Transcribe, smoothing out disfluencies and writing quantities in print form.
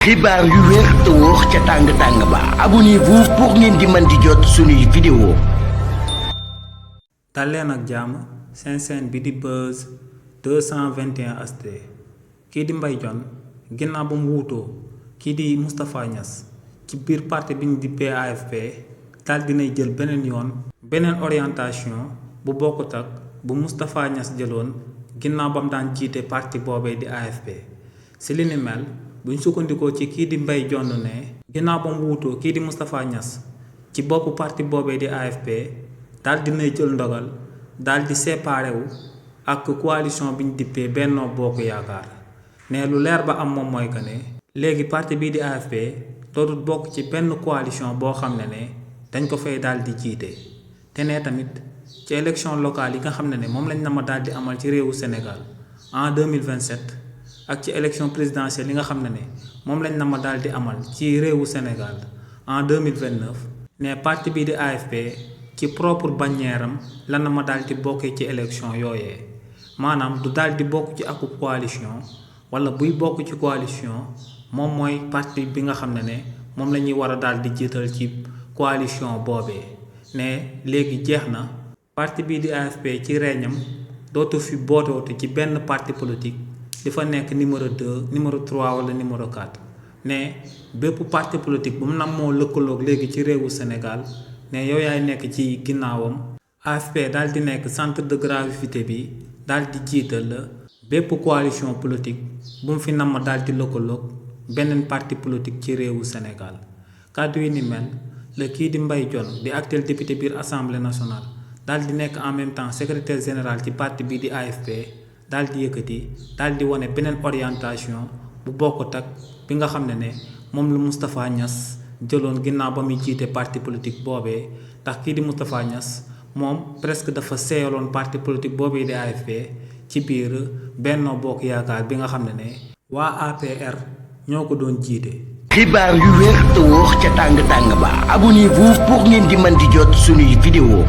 xibaar yu wér te wóor ca tàng ba abonnez-vous pour ngeen di mën di jot suñuy vidéo. dalleen ak jàmm seen chaîne bi di Buzz 221 HD kii di Mbaye Dione ginnaaw ba mu wuutoo kii di Moustapha Niasse ci biir parti bi ñu di AFP daal dinay jël beneen orientation bu bokkut ak bu Moustapha Niasse jëloon ginnaaw ba mu daan jiite parti boobee di AFP si li ni mel buñ sukkandikoo ci kii di Mbaye Dione ne ginnaaw ba mu wuutoo kii di Moustapha Niasse ci boppu parti boobee di AFP daal dinay jël ndogal daal di séparé wu ak coalition bi ñu dippee Benno Bokk Yaakaar ne lu leer ba am moom mooy que ne léegi parti bii di AFP dootul bokk ci benn coalition boo xam ne dañ ko fay daal di jiite te ne tamit ci élection locale yi nga xam ne moom lañ na ma daal di amal ci réewu Sénégal en 2027 ak ci élection présidentielle yi nga xam ne moom lañ na ma daal di amal ci réewu Sénégal en 2029 ne parti bii di AFP ci propre bannière am la na ma daal di bokkee ci élection yooyee maanaam du daal di bokk ci akub coalition wala buy bokk ci coalition moom mooy parti bi nga xam ne moom la ñuy war a daal di jiital ci coalition boobee ne léegi jeex na parti bii di AFP ci reñam dootu fi bootoote ci benn parti politique di fa nekk numéro 2 numéro 3 wala numéro 4 ne bépp parti politique bu mu nam moo lëkkaloog léegi ci réewu Sénégal ne yow yaay nekk ci ginnaawam AFP daal di nekk centre de gravité bi daal di jiital la bépp coalition politique bu mu fi nam ma daal di lëkkaloog beneen parti politique ci réewu Sénégal kàddu yi ni mel la kii di Mbaye Dione di actuel député biir assemblée nationale daal di nekk en même temps secrétaire général ci parti bii di AFP daal di yëkkati daal di wane beneen orientation bu bokkut ak bi nga xam ne moom la Moustapha Niasse jëloon ginnaaw ba muy jiite parti politique boobee ndax kii di Moustapha Niasse moom presque dafa seeyaloon parti politique boobee di AFP ci biir Benno Bokk Yaakaar bi nga xam ne waa APR ñoo ko doon jiite. xibaar yu wér te wóor ca tàng ba abonnez-vous pour ngeen di mën di jot suñuy vidéo.